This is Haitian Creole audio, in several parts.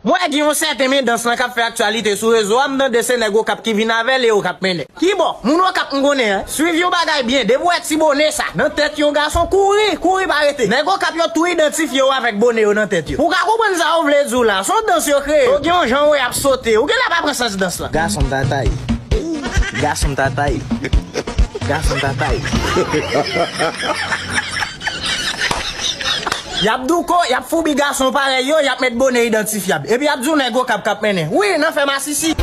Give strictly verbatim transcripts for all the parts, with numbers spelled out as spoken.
M wè gen yon sèten men dans lan k ap fè aktyalite sou rezo a, m tande se nèg Okap ki vin avè l e Okap mennen. Kibò? Moun Okap m konnen an. Swiv yon bagay byen, depi w wè ti bone sa nan tèt yon gason, kouri, kouri pa rete. Nèg Okap yo tou idantifye yo avèk bone yo nan tèt yo. Ou ka konprann sa yo vle di w la, se yon dans yo kreye. Yo gen yon jan w wè y ap sote. Ou genlè pa pran sans dans lan. Gason m tatay. Gason m tatay. Gason m tatay. Y ap douko, y ap foubi gason parèy yo, y ap met bone idantifyab. Epi y ap di w nèg Okap k ap mennen. Wi, nan fè masisi.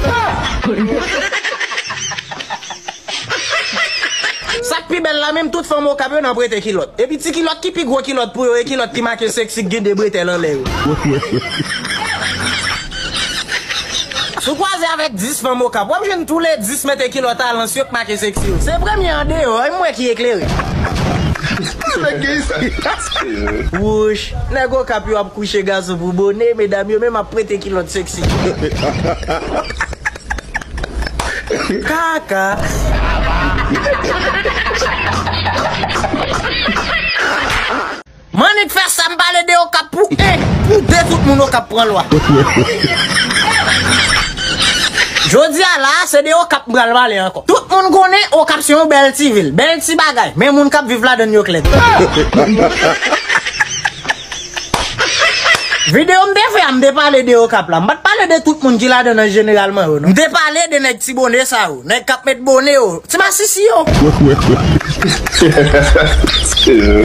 Sa k pi bèl la menm, tout fanm Okap yo nan prete kilòt. Epi ti kilòt ki pi gwo kilòt pou yo, e kilòt ki make seksi k gen de bretèl anlè yo. Si w kwaze avèk dis fanm Okap, w ap jwenn toule dis mete kilòt alans yo k make seksi yo. Se premye andeyò, e m wè ki eklere. Wouch, nèg Okap yo ap kouche gason pou bone, medam yo menm ap prete kilòt seksi. Kaka. Mannit fè sa, m pale de Okap pou en, pou de, tout moun Okap pran lwa. Jodi a la, se de Okap m pral pale ankò. Tout moun konnen Okap se yon bèl ti vil, bèl ti bagay, men moun k ap viv ladann yo klèd. Videyo m te fè a, m te pale de Okap la. M pa t pale de tout moun ki ladann an jeneralman yo, non. M te pale de nèg ti bone sa yo, nèg k ap met bone yo, ti masisi yo.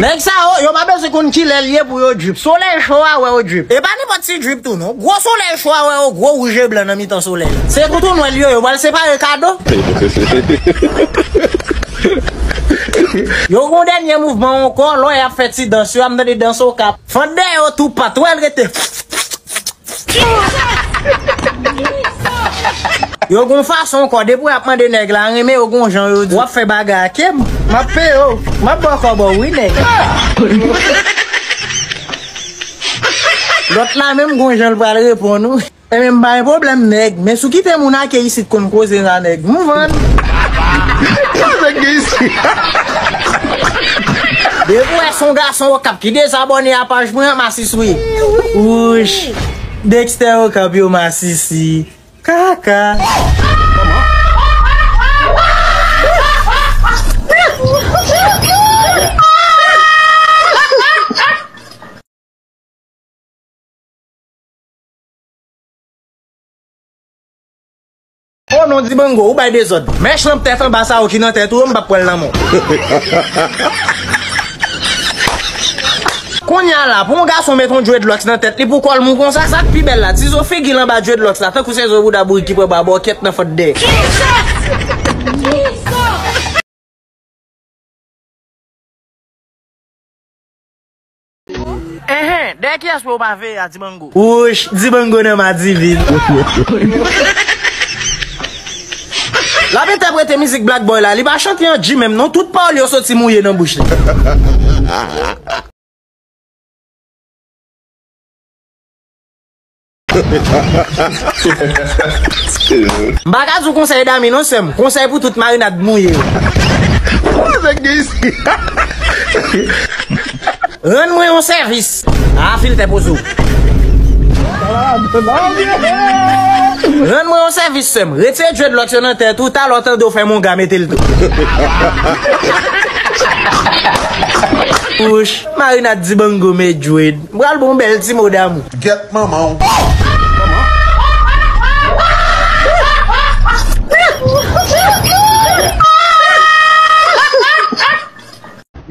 Nèg sa yo, yo pa bezwen konn kilè l ye pou yo drip. Solèy cho a wè yo drip. E pa nenpòt ti drip tou, non. Gwo solèy cho a wè yo, gwo wouj e blan nan mitan solèy la. Se toutounwèl yo, yo pral separe kado. Yo gon dènye mouvman ankò, lè y ap fè ti dans yo, a m tande dans Okap. Fant dèyè yo tou pat, wè l rete. Yo gon fason ankò, depi w ap mande nèg la, renmen yo gon jan yo di. W ap fè bagay a ke m. M ap peye w. M ap ba w kòb ou wi, nèg. Lòt la menm gon jan l pral reponn ou. Ebyen, m pa gen pwoblèm, nèg. Men si w kite moun ake isit konn koze la, nèg, m vann. Sa nèg gen isit? Depi w wè se yon gason Okap ki dezabòne a paj mwen an, masis wi. Wouch. Dexter Okap yo masisi. Kaka. Oh non, Dibango, ou bay dezòd. Mèch lanp tèt anba sa yo ki nan tèt ou yo, m p ap pran l nan men w. Kounye a la, pou yon gason met yon dreadlocks nan tèt li pou kò l mou konsa, sa k pi bèl la, ti zo figi l anba dreadlocks la, tankou se zo bouda bourik ki pran ba bòkèt nan fant dèyè. Enhen, dèyè kiyès pou yo pa veye a Dibango? Wouch, Dibango nan madivin. L ap entèprete mizik Black Boy la, li pa chante an G menm non, tout pawòl yo soti mouye nan bouch li. M pa ka di w konsèy dami non, sè m. Konsèy pou tout marinad mouye yo. Sa nèg gen isit? Rann mwen yon sèvis. A, filtè poze w. Rann mwen yon sèvis, sè m. Retire dreadlocks yo nan tèt ou, talè w tande w fè monga mete l tou. Wouch, marinad Dibango met dread. M pral ba w yon bèl ti mo damou. Gèt manman w.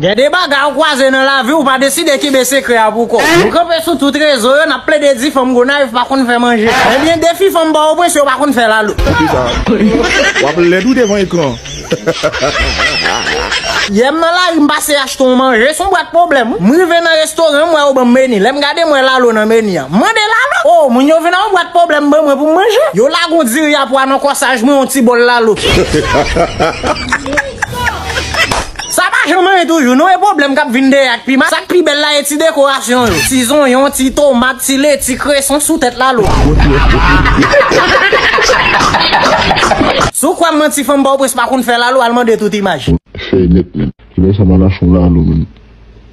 Gen de bagay ou kwaze nan lavi, ou pa deside kenbe sekrè a pou kò w. Nou kanpe sou tout rezo yo, n ap plede di fanm Gonayiv pa konn fè manje. Ebyen, defi fanm Pòtoprens yo pa konn fè lalo. Poukisa? W ap lèd wi devan ekran. Yè m nan lari, m pase achte yon manje, se yon bwat pwoblèm wi. M rive nan restoran, m wè yo ban m meni. Lè m gade, m wè lalo nan meni an. M mande lalo. Oh, moun yo vin ak yon bwat pwoblèm ban mwen pou m manje. Yo lage yon diri a pwa nan kòsaj mwen, yon ti bòl lalo. Sa pa janm anyen toujou, non, e pwoblèm k ap vin dèyè ak piman. Sa k pi bèl la, e ti dekorasyon yo. Ti zonyon, ti tomat, ti leti, kreson sou tèt lalo. Si w kwè m manti, fanm Pòtoprens pa konn fè lalo, al mande tout imaj. Fè nèt, menm. Kilè sa m al achte yon lalo, menm?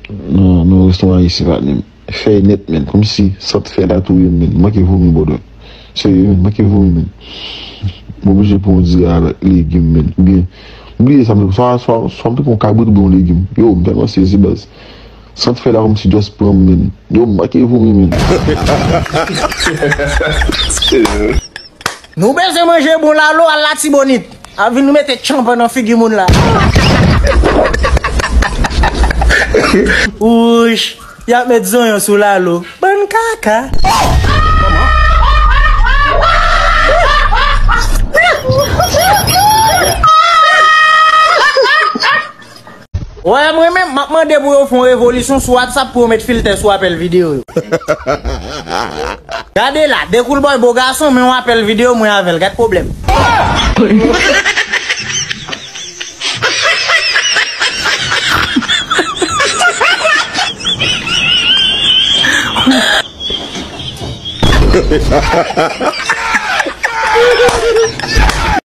Nan, nan restoran isi, patnè m. fèy nèt, menn. Kòmsi sant fèy la touye m, menn. M manke vomi, brother. Serye, menn. M manke vomi, menn. M oblije pran yon diri avèk legim, menn. Oubyen, m bliye sa, menn. Swa, swa, swa m te pran yon kabrit oubyen yon legim. Yo, m tèlman sezi, baz. Sant fèy la kòmsi just pran m, menn. Yo, m manke vomi, menn. Nou bezwen manje bon lalo, al Latibonit. Ap vin nou mete tchanpan nan figi moun la. Wouch, y ap met zonyon sou lalo. Bann kaka. Wè, mwen menm, m ap mande pou yo fè yon revolisyon sou WhatsApp pou yo met filtè sou apèl videyo yo. Gade la, Dekoul Boy bo gason, men yon apèl videyo mwen avè l, gad pwoblèm.